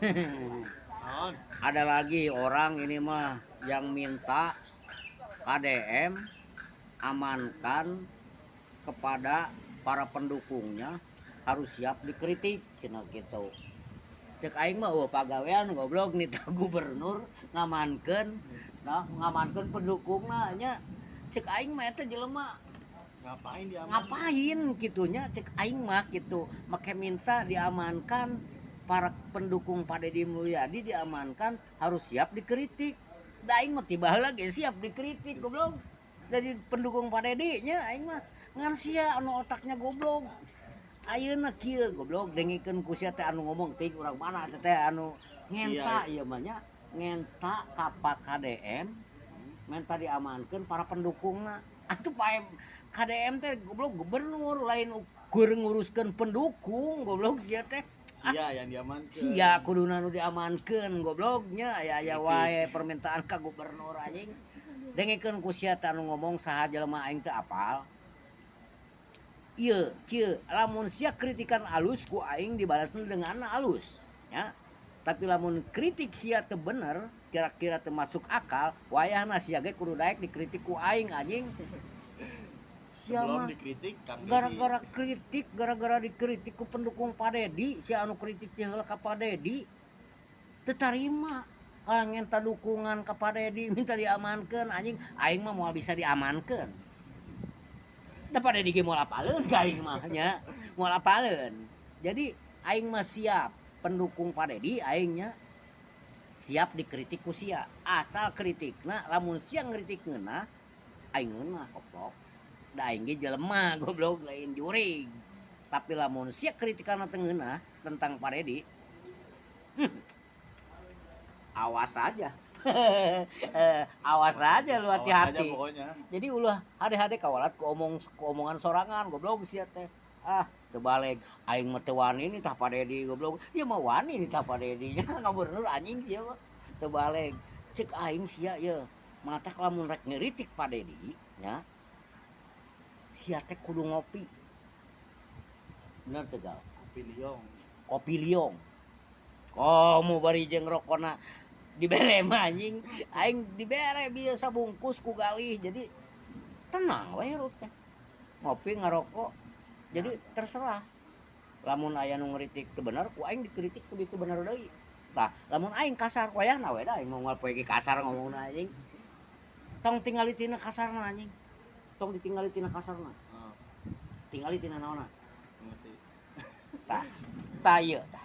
Naon? Ada lagi orang ini mah yang minta KDM amankan kepada para pendukungnya harus siap dikritik cenah gitu. Cek aing mah euweuh pagawean, goblok, nita gubernur ngamankeun, nah, ngamankeun pendukungna nya. Cek aing mah eta jelema Ngapain dia? Ngapain gitunya, cek aing mah gitu, make minta diamankan para pendukung Pak Deddy Mulyadi, diamankan harus siap dikritik. Da aing mah tiba lagi siap dikritik, goblok, jadi pendukung Pak Deddy nya aing mah. Ngan sia anu otaknya goblok. Ayeuna kieu, goblok, dengekeun ku sia teh anu ngomong teh urang mana teh teh anu ngenta ieu mah nya, ngenta ka Pak KDM, minta diamankeun para pendukungna. Atuh Pak KDM teh, goblok, gubernur, lain ukur nguruskeun pendukung, goblok, sia teh. Sia yang diamankeun. Sia kuduna nu diamankeun, gobloknya. Aya aya wae permintaan ka gubernur, anjing. Dengekeun ku sia teh anu ngomong saha jelema, aing teu apal. Ieu kieu, lamun sia kritikan alus, ku aing dibalasna dengan alus ya. Tapi lamun kritik sia teu bener, kira-kira teu masuk akal, wayahna sia ge kudu daek dikritik ku aing, anjing. Sia Sebelum mah dikritik Kang Deddy. Gara-gara kritik, gara-gara dikritik ku pendukung Pak Dedi, si anu kritik teh heula ka Pak Dedi teu tarima, kalau ngenta dukungan ka Pak Dedi, minta diamankeun. Anjing, aing mah moal bisa diamankeun da Pak Dedi ge moal apaleun ka aing mah nya, moal apaleun. Jadi aing mah siap pendukung Pak Dedi, aingnya siap dikritik ku sia, asal kritikna lamun sia ngritik ngeunah, aing ngeunah, goblok. Da aing ge jelema, goblok, lain jurig. Tapi lamun sia kritikan teu ngeunah tentang Pak Dedi, awas aja. Eh, awas aja lu. Awas aja Hati-hati. Pokoknya. Jadi ulah hade-hade kawalat ku omong ku omongan sorangan, goblok, sia teh. Ah, teu baleg, aing mah teu wani nitah Pak Dedi, goblok. Sia mah wani nitah Pak Dedi nya ka gubernur, anjing, sia mah teu baleg. Cek aing sia ye matak lamun rek ngeritik Pak Dedi nya, sia teh kudu ngopi, bener teu, Gal? Kopi liong. Kopi liong komo bari jeung rokona dibere mah, anjing. Aing dibere biasa bungkus ku Galih, jadi tenang we hirup teh, ngopi, ngarokok. Jadi terserah lamun aya nu ngeritik teu bener, ku aing dikritik lebih teu bener deui. Tah, lamun aing kasar, wayahna we da aing moal poe ge kasar ngomongna, anjing. Tong tingali tina kasarna, anjing, tong ditinggali tina kasarna. Oh, Tingali tina naonna? Ngerti. Tah, tah ieu tah.